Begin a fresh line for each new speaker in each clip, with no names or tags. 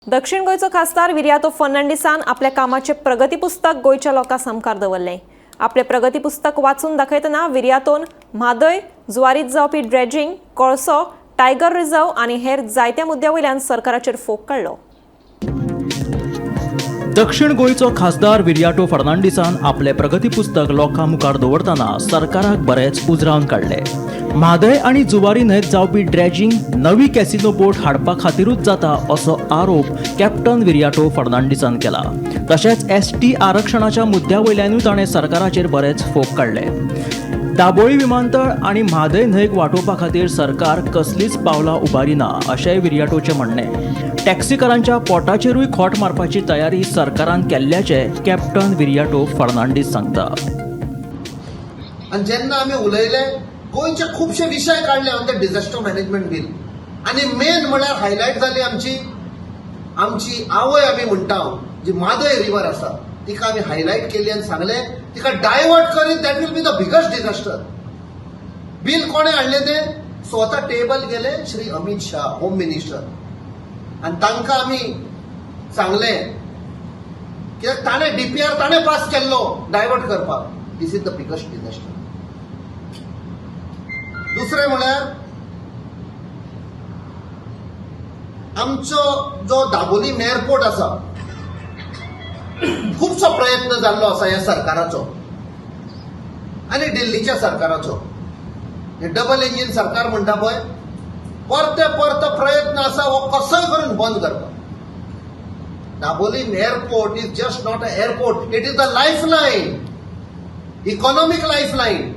दक्षिण गोंयचो खासदार विरियातो फर्नांडीसान आपल्या कामाचें प्रगती पुस्तक गोंयच्या लोकां सामकार दवरलें. आपलें प्रगती पुस्तक वाचून दाखयतना विरियातोन म्हादय, जुवारीत जावपी ड्रेजिंग, कोळसो, टायगर रिझर्व आनी हेर जायत्या मुद्द्या वयल्यान सरकाराचेर फोग काडलो.
दक्षिण गोंयचो खासदार विरियाटो फर्नांडीसान आपलें प्रगती पुस्तक लोकां मुखार दवरतना सरकाराक बरेंच उजरावन काडलें. म्हादय आनी जुवारी न्हंयत जावपी ड्रेजिंग नवी कॅसिनो बोट हाडपा खातीरूच जाता असो आरोप कॅप्टन विरियाटो फर्नांडीसान केला. तशेंच एसटी आरक्षणाच्या मुद्द्या वयल्यानूय ताणें सरकाराचेर बरेच फोग काडले. दाबोळी विमानतळ आनी म्हादय न्हंयक वाटोवपा खातीर सरकार कसलीच पावलां उबारिना अशेंय विरियाटोचें म्हणणें. टॅक्सीकारांच्या पोटाचेरूय खोट मारपाची तयारी सरकारान केल्ल्याचें कॅप्टन विरियाटो फर्नांडीस सांगता.
आनी जेन्ना आमी उलयले, गोंयचे खुबशे विशय काडले on the disaster management bill. आनी मेन म्हळ्यार हायलायट जाली आमची आमची आवय आमी म्हणटा, जी मादय रिवर आसा, तिका आमी हायलायट केली आनी सांगलें, तिका डायवर्ट करीत, that will be the biggest disaster. Bill कोणें हाडलें तें? स्वता टेबल गेले श्री अमित शाह, होम मिनिस्टर, आनी तांकां आमी सांगलें, कित्याक ताणें डीपीआर ताणें पास केल्लो डायवर्ट करपाक. This is the biggest disaster. दुसरें म्हळ्यार आमचो जो दाबोलीम एअरपोर्ट आसा, खुबसो प्रयत्न जाल्लो आसा ह्या सरकाराचो आनी दिल्लीच्या सरकाराचो. हे डबल इंजीन सरकार म्हणटा पळय, परते परतो प्रयत्न आसा हो कसोय करून बंद करपाक. Dabolim airport is just not a airport, it is the life line, economic life line.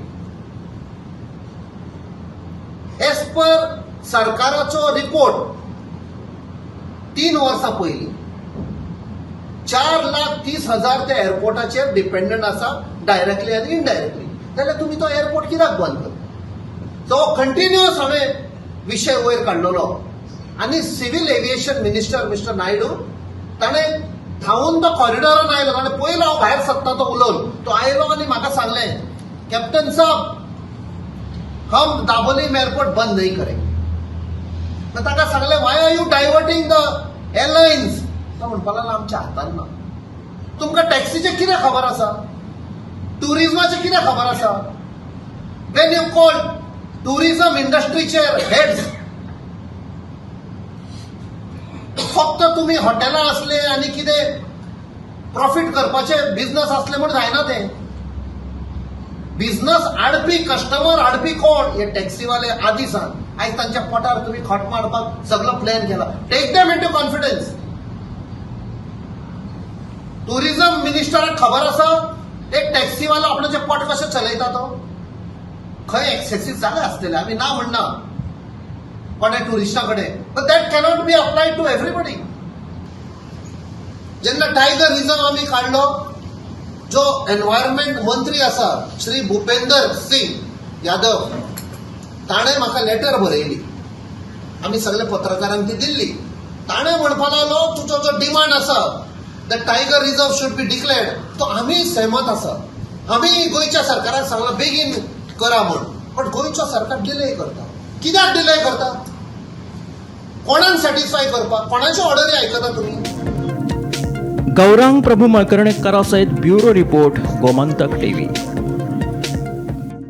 As per सरकाराचो रिपोर्ट, 3 वर्सां पयलीं 4,30,000 त्या एअरपोर्टाचेर डिपेंडंट आसा, डायरेक्टली आनी इनडायरेक्टली. जाल्यार तुमी तो एअरपोर्ट कित्याक बंद करता? सो कंटिन्युअस हांवें विशय वयर काडलेलो आनी civil aviation minister mister Naidu, ताणें धांवून तो कॉरिडॉरान आयलो. ताणें पयलो हांव भायर सरता तो उलोवन तो आयलो आनी म्हाका सांगलें, "कॅप्टन साहब, हम दाबोलीम एअरपोर्ट बंद नहीं करेंगे." तर ताका सांगलें, "Why are you diverting the airlines?" तो म्हणपाक लागलो, "आमच्या हातान ना." तुमकां टॅक्सीचें कितें खबर आसा? टुरिझमाचें कितें खबर आसा? वेन you call tourism इंडस्ट्रीचे हेड्स, फक्त तुमी हॉटेलां आसले आनी कितें प्रॉफीट करपाचे बिझनस आसले म्हूण जायना तें. बिझनस हाडपी, कस्टमर हाडपी कोण? हे टॅक्सीवाले. आदी सांग, आयज तांच्या पोटार तुमी खोट मारपाक सगलो प्लॅन केला. Take them into confidence. Tourism मिनिस्टराक खबर आसा एक टॅक्सीवालो आपणाचें पोट कशें चलयता तो? खंय एक्सेसीस जाले आसतले, आमी ना म्हणना कोणा टुरिस्टा कडेन, but that cannot be applied to everybody. जेन्ना टायगर रिझर्व आमी काडलो, जो एनवायरमेंट मंत्री आसा श्री भुपेंदर सिंग यादव, ताणें म्हाका लेटर बरयली. आमी सगळे पत्रकारांक ती दिल्ली. ताणें म्हणपा लागलो, तुजो जो डिमांड आसा, the tiger reserve should be declared, तो आमी सहमत आसा. आमी गोंयच्या सरकाराक सांगलां बेगीन करा म्हूण, बट गोंयचो सरकार डिले करता. कित्याक डिले करता? कोणाक सॅटिस्फाय करपाक? कोणाच्यो ऑर्डरी आयकता तुमी?
गौरांग प्रभू मळकर्णेकरा सयत ब्युरो रिपोर्ट, गोमंतक टीव्ही.